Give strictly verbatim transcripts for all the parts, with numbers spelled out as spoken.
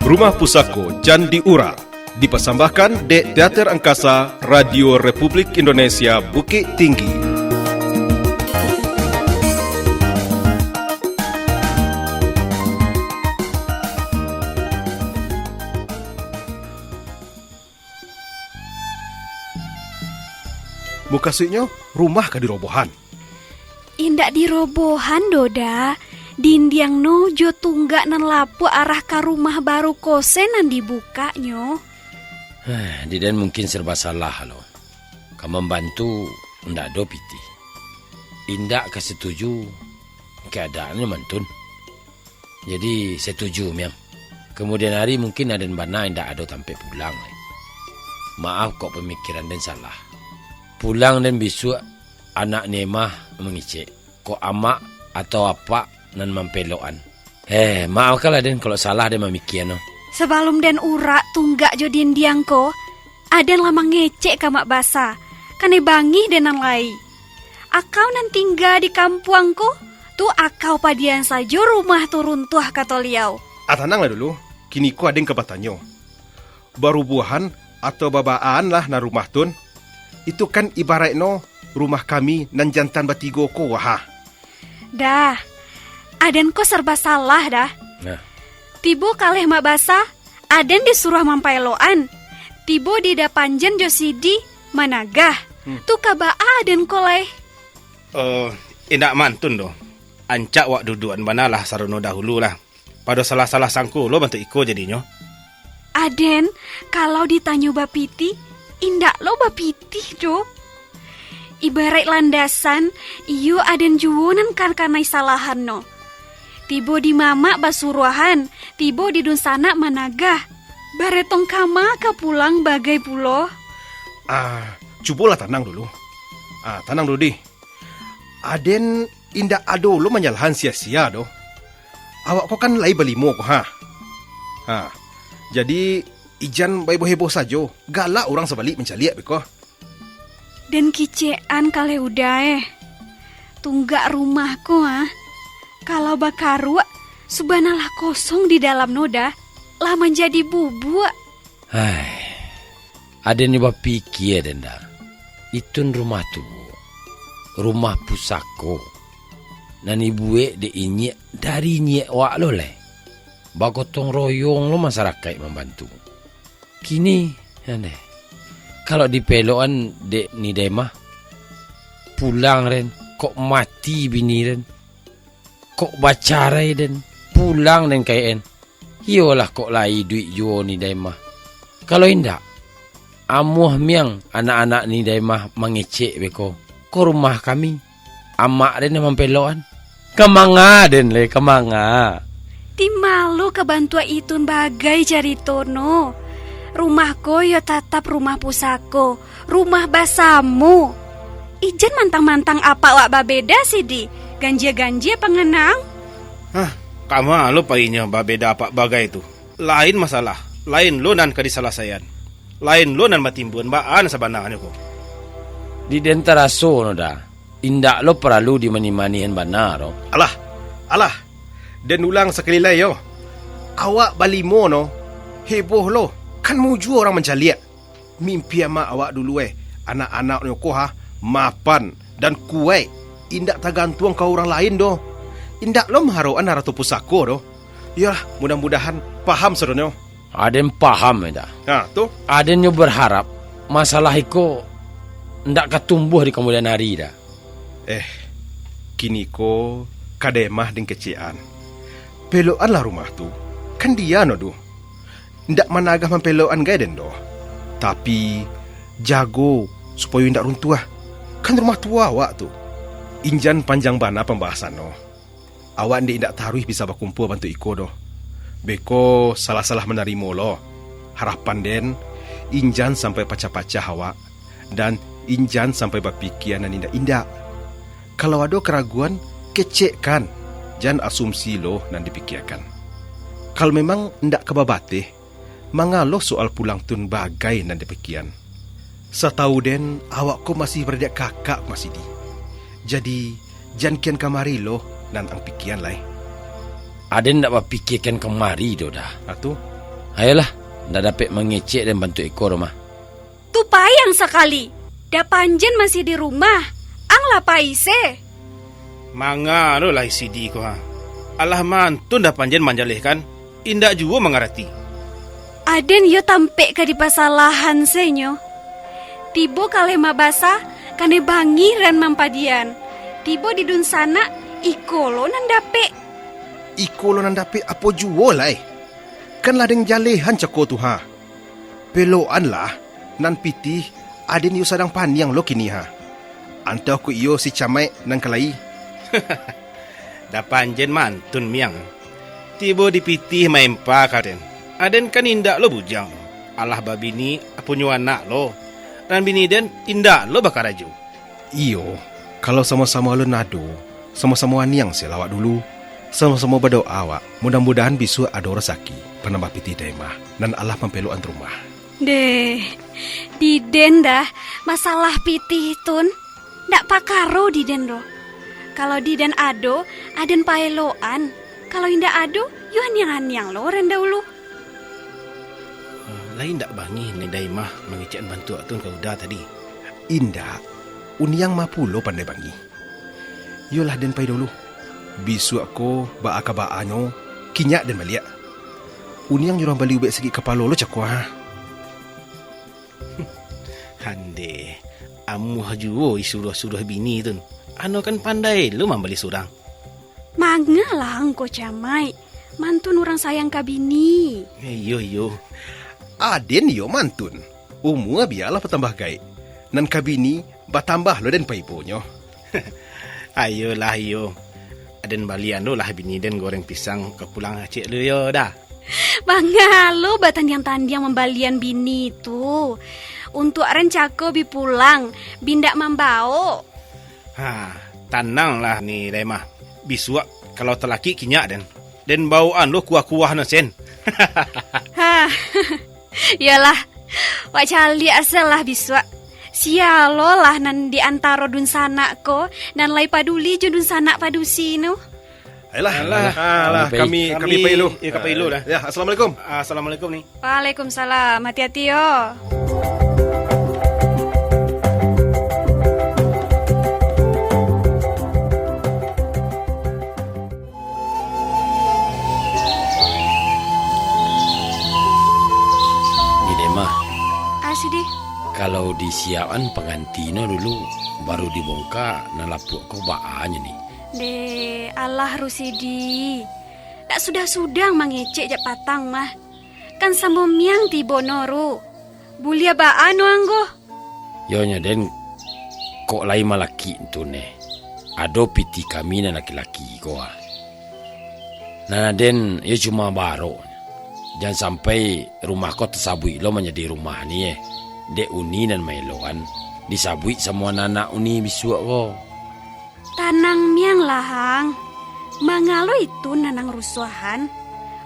Rumah Pusako Candi Urak, dipasambahkan dek Teater Angkasa Radio Republik Indonesia Bukik Tinggi. Mukasuiknyo, rumah ka dirobohan? Indak dirobohan doh, Da. Dindiang no jo tunggak nan lapuak arah ka rumah baru ko se nan dibukaknyo. Hah, di den mungkin serba salah lo. Ka mambantu, ndak ado pitih. Indak ka setuju, keadaannyo mantun. Jadi, setuju, Miang. Kemudian hari mungkin aden bana indak ado tampek pulang lai. Maaf kok pamikiran den salah. Pulang den bisuak, anak Nemah mangecek, kok amak atau apak nan mampelokan. Eh, maafkanlah den kalau salah den mamikia no. Sabalum den urak tunggak jo dindiang ko, aden lah mangecek ka Mak Basa, kanai bangih den nan lai. Akau nan tingga di kampuang ko, tu akau padiahan sajo rumah tu runtuah, kato liau. Ah, tananglah dulu, kiniko aden ka batanyo. Barubuahan atau babaan lah nan rumah tun? Itu kan ibaraikno rumah kami nan jantan batigo ko, wah. Dah, aden ko sarba salah dah. Nah. Tibo kaleh Mak Basa, aden disuruah mampaelokan. Tibo di dapan jan jo sidi managah. Hmm. Tu ka baa aden ko lai? Eh, indak mantun doh. Ancak wak duduakan bana lah sarono dahulu lah. Pado salah-salah sangko lo bantuak iko jadinyo. Aden, kalau ditanyo bapitih, indak lo bapitih doh. Ibaraik landasan, iyo aden juo nan ka kanai salahan no. Tibo di mamak basuruahan, tibo di dunsanak managah. Baretong kama ka pulang bagai pulo? Ah, cubolah tanang dulu. Ah, tanang dulu, Di. Aden indak ado lo manyalahan sia-sia doh. Awak ko kan lai balimo ko, ha. Ha. Jadi, ijan baheboh-heboh sajo, galak urang sabalik mancaliak beko. Den kicek-an kaleh Uda eh. Tunggak rumah ko ah, kalau bakaruak, subana lah kosong di dalam no dah, lah manjadi bubuak. Hai, aden ni bapikia den dah. Itun rumah tu, rumah pusako, nan dibuek dek inyiak dari inyiak wak lo lai. Bagotong royong lo masarakaik mambantu. Kini, aneh, kalau dipelokan dek Ni Daimah, pulang den, kok mati bini den, kok bacarai den, pulang den ka en. Iyolah, kok lai iduik juo Ni Daimah. Kalau indak, amuah miang anak-anak Ni Daimah mangecek beko, ko rumah kami. Amak den nan mampelokan. Ka manga den le, ka manga? Ti malo ka bantuak itun bagai carito no. Rumah ko yo tatap rumah pusako, rumah basamo. Ijan mantang-mantang apak wak babeda sidi, ganjia-ganjia panganang. Hah, kama lo painyo babeda apak bagai tu? Lain masalah, lain lo nan ka disalasaian. Lain lo nan batimbun, baa nan sabananyo ko? Di den taraso no dah, indak lo paralu dimani-manihan bana ro. Alah, alah, den ulang sakali lai yo. Awak balimo no, heboh lo, kan mujua urang mancaliak. Mimpi amak awak dulu eh, anak-anaknyo ko ha, mapan dan kuaik, indak tagantuang ka urang lain doh. Indak lo maharokan harato pusako doh. Iyolah, mudah-mudahan paham sadonyo. Aden paham, eh, dah. Ha, tu? Aden nyo berharap masalah iko ndak ka tumbuah di kamudian hari, dah. Eh, kiniko kademah deng kecek-an. Pelokanlah rumah tu, kan dia no doh. Ndak managah mampelokan gai den doh. Tapi, jago supayo indak runtuah. Kan rumah tua awak tu. Injan panjang bana pambahasan no. Awak ndak indak taruih bisa bakumpua bantuak iko doh. Beko salah-salah manarimo lo. Harapan den, injan sampai pacah-pacah awak, dan injan sampai bapikia nan indak-indak. Kalau ado karaguan, kecekkan, jan asumsi lo nan dipikiakan. Kalau memang ndak ka babateh, mangalo soal pulang tun bagai nan dipikian. Satau den, awak ko masih baradiak kakak masih di. Jadi, jan kian kamari lo nan ang pikian lai. Aden ndak bapikiakan kamari doh dah. Atu? Ayolah, ndak dapek mangecek den bantuak iko doh mah. Tu payang sakali. Da Panjen masih di rumah. Ang lah pai se. Manga lo lah Sidi ko ha. Alah mantun Da Panjen manjalehkan, indak juo mangarati. Aden iyo tampek ka dipasalahan se nyo. Tibo kaleh mabasa, kanai bangih ran mampadian. Tibo di dunsanak, iko lo nan dapek. Iko lo nan dapek apo juo lai? Kan lah den jalehan cako tu ha. Pelokan lah, nan pitih, aden iyo sadang paniang lo kini ha. Antah ko iyo si Camaik nan ka lai. Da Panjen mantun miang. Tibo di pitih maempa ka den. Aden kan indak lo bujang. Alah babini, punyo anak lo. Nan bini den indak lo bakarajo. Iyo, kalau samo-samo alun ado, samo-samo aniang se lah awak dulu. Samo-samo badoa awak, mudah-mudahan bisuak ado rasaki, panambah pitih daimah, nan alah mampelokan rumah. Deh, di den dah, masalah pitih tun, ndak pakaro di den doh. Kalau di den ado, aden paelokan. Kalau indak ado, yo aniang-aniang lo ran daulu. Ah, lai indak bangih ni daimah mangecek bantuak tun ka Uda tadi? Indak, uni ang ma pulo pandai bangih. Yolah den pai dulu. Bisuak ko baa ka baanyo, kinyak den baliak. Uni ang jurang bali ubek sakik kapalo lo cako ha. Hande, amuah juo isuruah-suruah bini tun. Ano kan pandai lo mambali surang. Mangalah angko Camaik, mantun urang sayang ka bini. Iyo, iyo. Aden iyo mantun. Umua bialah batambah gaek. Nan ka bini, batambah lo den paibonyo. Ayolah, iyo. Aden balian lo lah bini den goreng pisang ka pulang acek lo yo dah. Manga lo batandiang-tandiang mambalian bini tu. Untuak rancako bi pulang, bi ndak mambaok. Ha, tananglah ni daimah. Bisuak kalau talakik kinyak den. Den baokan lo kuah-kuah no sen. Ha. Iyolah. Wak caliak salah bisuak. Sia lo lah nan di antaro dunsanak ko, nan lai paduli jo dunsanak padusi no. Ayolah. Alah. Alah, kami, kami, kami pai dulu. Yo, ka pai dulu dah. Ya, assalamualaikum. Assalamualaikum ni. Waalaikumsalam. Hati-hati yo. Ni deh mah. Ah, Sidi. Kalau disiakan pangantinyo dulu, baru dibongka nan lapuak ko baanyo ni. Deh, alah Rusidi. Dak sudah-sudah mangecek jak patang mah. Kan samo miang tibo no, Ru. Buliah baa no anggo? Yo nyo den, kok lai malakik tu neh. Ado pitih kami nan laki-laki ko ah. Nan aden, iyo cuma barok. Jan sampai rumah ko tasabuik lo manjadi rumah ni eh. Dek uni nan maeloan, disabuik samo anak-anak uni bisuak ko. Tanang miang lah, Ang. Mangalo itu nan ang rusuahan?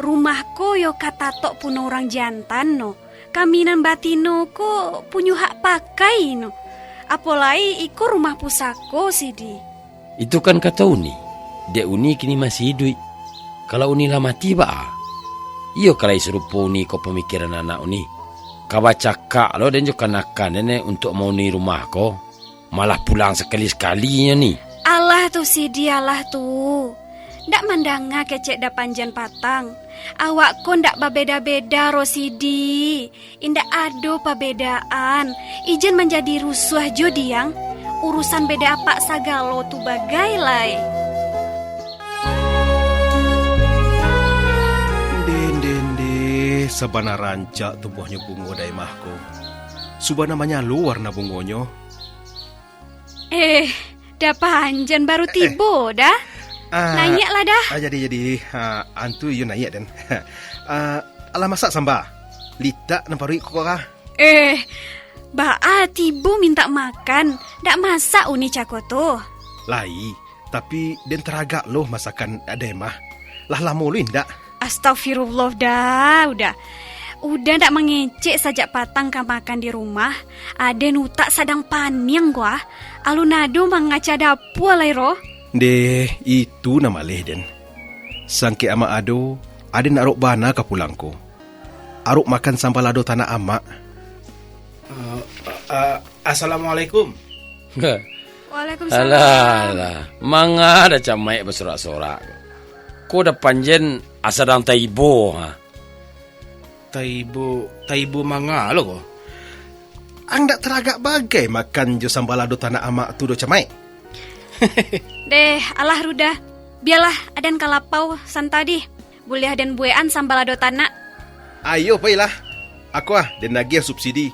Rumah ko yo ka tatok puno urang jantan no. Kami nan batino ko punyo hak pakai no. Apo lai iko rumah pusako, Sidi. Itu kan kato uni, dek uni kini masih iduik. Kalau uni lah mati, baa? Iyo ka lai sarupo uni ko pamikiran anak uni. Ka bacakak lo den jo kanakan den eh untuak mauni rumah ko. Malah pulang sakali-sakali nyo ni. Alah tu, Sidi, alah tu. Ndak mandanga kecek Da Panjen patang. Awak ko ndak babeda-beda, Rosidi. Indak ado pabedaan. Ijan manjadi rusuah jo diang. Urusan beda apak sagalo tu bagai lai. Den, den, den, sabana rancak tumbuahnyo bungo daimah ko. Subana manyalo warna bungonyo. Eh, Da Panjen baru tibo, Da. Ah, naiaklah, Da. Ah, jadi, jadi. Ah, antu iyo naiak, den. Ah, alah masak samba? Litak nan paruik ko kah? Eh, baa tibo mintak makan, dak masak uni cako tu? Lai, tapi den taragak lo masakan daimah. Lah lamo lo indak? Astagfirullah, Da, Uda. Uda ndak mangecek sajak patang ka makan di rumah. Aden utak sadang paniang ko ah. Alun ado mangaca dapua lai ro. Deh, itu nan maleh den. Sangkek amak ado, aden nak rok bana ka pulang ko. Arok makan samba lado tanak amak. Eh, eh, Assalamualaikum. Waalaikumsalam. Alah, alah. Manga Da Camaik basorak-sorak ko? Ko Da Panjen a sadang taibo, ha? Taibo, taibo manga lo ko? Ang dak taragak bagai makan jo samba lado tanak amak tu Da Camaik? Deh, alah Ruda. Bialah, aden ka lapau, santa dih. Buliah den buekan samba lado tanak. Ayo, pailah. Ako ah, den agiah subsidi.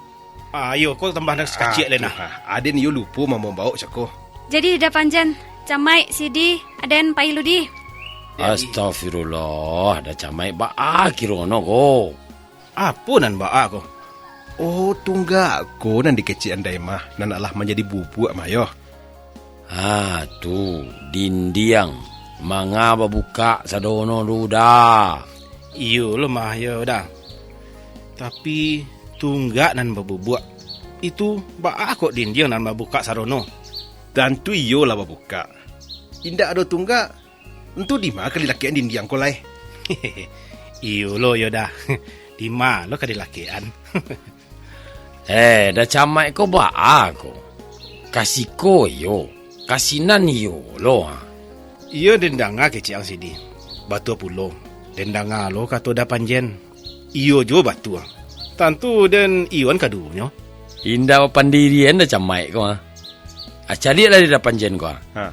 Ah, ayo, ko tambah nan sakaciak Ah, lai tu, nah. Ah, aden iyo lupo mambaok cako. Jadi, Da Panjen, Camaik, Sidi, aden pai lu di. Jadi. Astagfirullah, Da Camaik, baa kirono ko? Apo nan baa ko? Oh, tunggak ko nan dikecek andai mah, nan alah manjadi bubuak mah yo. Ha, tu, dindiang. Manga babukak sadono tu, Da. Iyo lo mah, yo, Da. Tapi, tunggak nan babubuak. Itu, baa kok dindiang nan babukak sadono? Tantu iyolah babukak. Indak ado tunggak, antu dima ka dilakekan dindiang ko lai? Iyo lo, yo, Da. Dima lo ka dilakekan? Eh, Da Camaik ko baa ko? Ka siko iyo, ka sinan iyo lo, ha? Iyo den danga kecek ang Sidi. Batua pulo, den danga lo kato Da Panjen. Iyo juo batua. Tantu den iyoan kaduonyo. Indak bapandirian Da Camaik ko, ha? Ah, caliaklah di Da Panjen ko, ha? Ha.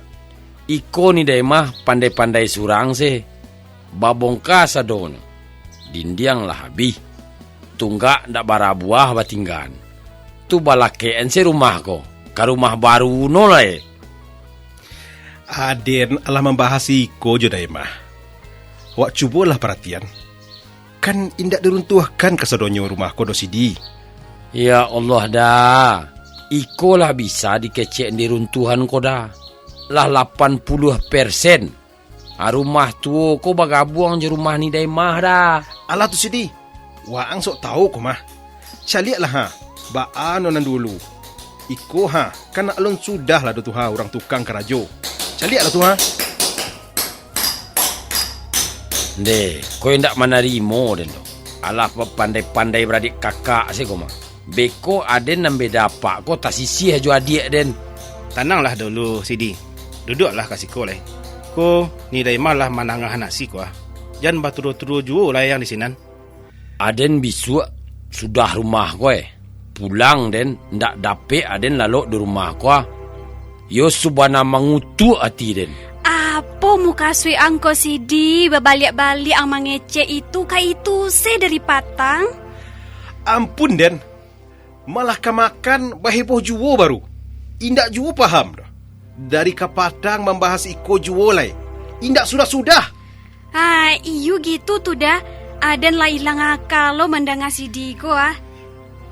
Iko ni dai mah pandai-pandai surang se. Babongka sadonyo. Dindiang lah abih. Tunggak ndak barabuah batinggaan. Tu balakekan se rumah ko, ka rumah baru no lai. Aden alah mambahas iko jo dai mah. Awak cubolah paratian. Kan indak diruntuahkan kasadonyo rumah ko doh, Sidi. Ya Allah, Da. Iko lah bisa dikecek diruntuahan ko, Da. Lah lapan puluah persen. Ah, rumah tuo ko bagabuang jo rumah ni dai mah, Da. Alah tu, Sidi. Waang sok tahu ko mah. Caliaklah, ha. Baa no nan dulu. Iko, ha, kan alun sudah lah do tu, ha, urang tukang karajo. Caliaklah tu, ha. Ndeh, ko indak manarimo den doh. Alah, pandai-pandai baradik kakak se ko mah. Beko aden nan beda apak ko tasisiah jo adiak den. Tananglah dulu, Sidi. Duduaklah ka siko lai. Ko, ni dai mah lah manangah nasi ko ah. Jan baturuah-turuah juo lai ang di sinan. Aden bisuak sudah rumah ko eh. Pulang den, ndak dapek aden lalok di rumah ko ah. Yo subana mangutuak ati den. Apo mukasuik ang ko Sidi, babaliak-baliak ang mangecek itu ka itu se dari patang? Ampun den, malah ka makan baheboh juo baru. Indak juo paham doh. Dari ka patang mambahas iko juo lai. Indak sudah-sudah. Ah, iyo gitu tu Da. Aden lah ilang aka lo mandanga Sidi ko ah.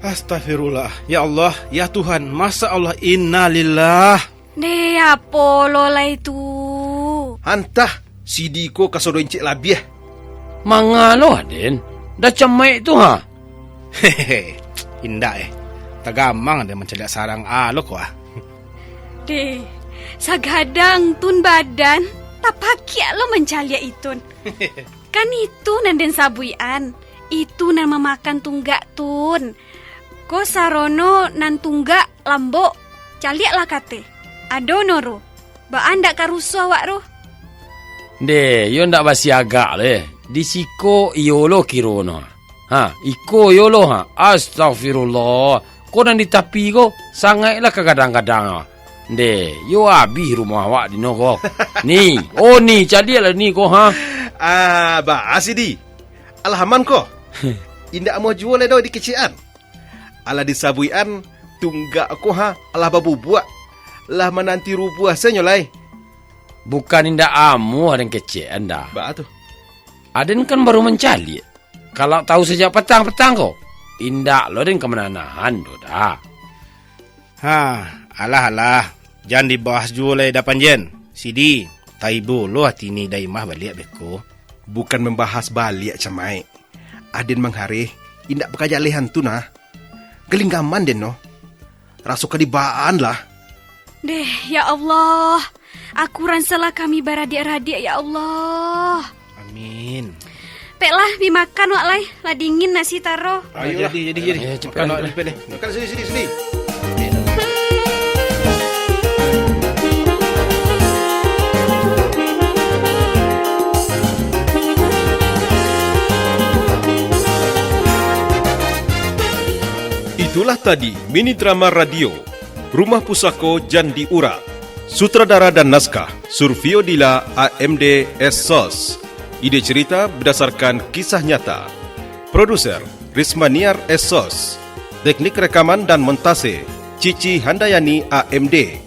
Astagfirullah. Ya Allah, ya Tuhan, masya Allah, innalillah. Deh, apo lo lai tu? Antah, Sidi ko kasadonyo encik labiah. Manga lo aden? Da Camaik tu ha? Hehe, indak eh. Tagamang den mancaliak sarang a lo ko ah. Deh, sagadang tun badan, tapakiak lo mancaliak itun. Kan itu nan den sabuikan, itu nan mamakan tunggak tun. Ko sarono nan tunggak lambok, caliaklah kate. Ado no ro. Baa ndak ka rusuah awak ro? Ndeh, yo ndak basiagak leh. Di siko iyo lo kiro no. Ha, iko yo lo ha. Astagfirullah. Ko nan di tapi ko, sangaiklah ka gadang-gadang ha. Ndeh, yo abih rumah awak di no ko. Ni, oh ni, caliaklah ni ko ha. Ah, baa Sidi. Alah aman ko. Indak amuah juo lai doh dikecekan. Alah disabuikan, tunggak ko ha, alah babubuak. Lah mananti rubuah se nyo lai. Bukan indak amuah den kecekan Da. Baa tu? Aden kan baru mancaliak. Kalau tahu sajak patang-patang ko, indak lo den ka manahan doh Da. Ha, alah, alah. Jan dibahas juo lai Da Panjen. Sidi, taibo lo ati ni dai mah baliak beko. Bukan mambahas baliak, Camaik. Aden manghareh, indak bakajaleh antu nah. Galinggaman den noh. Raso ka dibaan lah. Deh, ya Allah. Akuransalah kami baradiak-radiak, ya Allah. Amin. Peklah, bi makan wak lai, lah dingin nasi taro. Ayolah. Jadi, jadi, jadi. Makan wak lai, pek lai. Makan sini, sini, sini. Itulah tadi mini drama radio Rumah Pusako Jan di Urak. Sutradara dan naskah, Survio Dila, A M D, S sos. Ide cerita berdasarkan kisah nyata. Produser, Rismaniar, S sos. Teknik rekaman dan montase, Cici Handayani, A M D.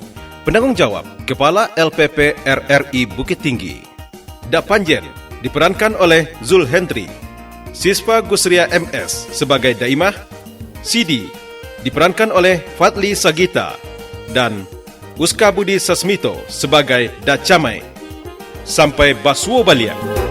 Penanggung jawab, Kepala L P P R R I Bukittinggi. Dak Panjen, diperankan oleh Zul Hendri. Siswa Gusria M S sebagai Daimah. Sidi, diperankan oleh Fadli Sagita. Dan Uska Budi Sasmito sebagai Dacamai. Sampai basuo baliak.